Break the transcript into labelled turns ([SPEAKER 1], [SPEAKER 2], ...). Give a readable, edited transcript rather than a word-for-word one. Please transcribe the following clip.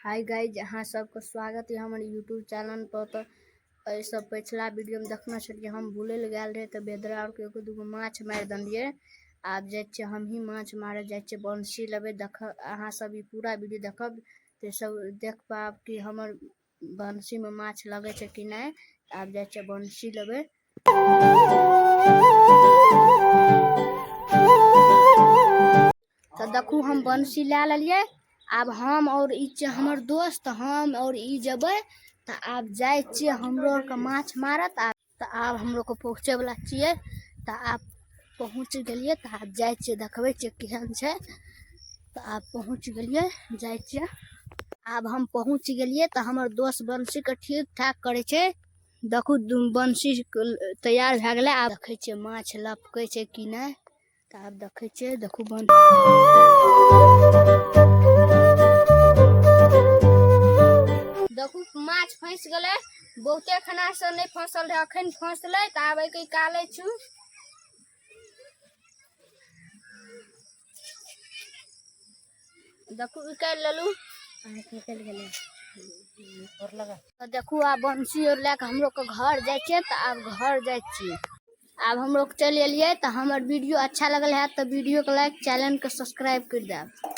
[SPEAKER 1] Hi guys, अहाँ सबके स्वागत है हमर यूट्यूब चैनल पर। तऽ एहिसँ पिछला वीडियोमे देखने छलियै हम बुलै लए गेल रहियै तऽ बेदरा आरके एगो दूगो माछ मारि देलियै। आब जाइ छियै हमही माछ मारय जाइ छियै, बंसी लेबै। देख अहाँ सब ई पूरा वीडियो देखब तऽ सब देख पायब कि हमर बंसीमे माछ लगै छै कि नहि। आब जाइ छियै बंसी लेबै। तऽ देखू हम बंसी लए लेलियै। आब हम और ई छै हमर दोस्त, हम और ई जेबै। तऽ आब जाइ छियै, हमरो आरके माछ मारत। आब तऽ आब हमरो के पहुँचै वला छियै। तऽ आब पहुँच गेलियै, तऽ आब जाइ छियै, देखबै छियै केहन छै। तऽ आब पहुँच गेलियै, जाइ छियै। आब हम पहुँच गेलियै तऽ हमर दोस्त बंसीके ठीक ठाक करै छै। देखू बंसी तैयार भए गेलै। आब देखै छियै माछ लपकै छै कि नहि। तऽ आब देखै छियै, देखू बन देखू माछ फँसि गेलै। बहुते खाना से नहि फँसल रहै, अखन फँसलै। तऽ आब एहिके निकालै छु। देखू निकालि लेलहुँ।
[SPEAKER 2] निकलि गेलै।
[SPEAKER 1] तऽ देखू आब बंसी आओर लए कऽ हमरो के घर जाइ छियै। तऽ आब घर जाइ छियै। आब हमरो के चलि एलियै। तऽ हमर वीडियो अच्छा लगल हैत तऽ वीडियो के लाइक, चैनल के सब्सक्राइब करि देब।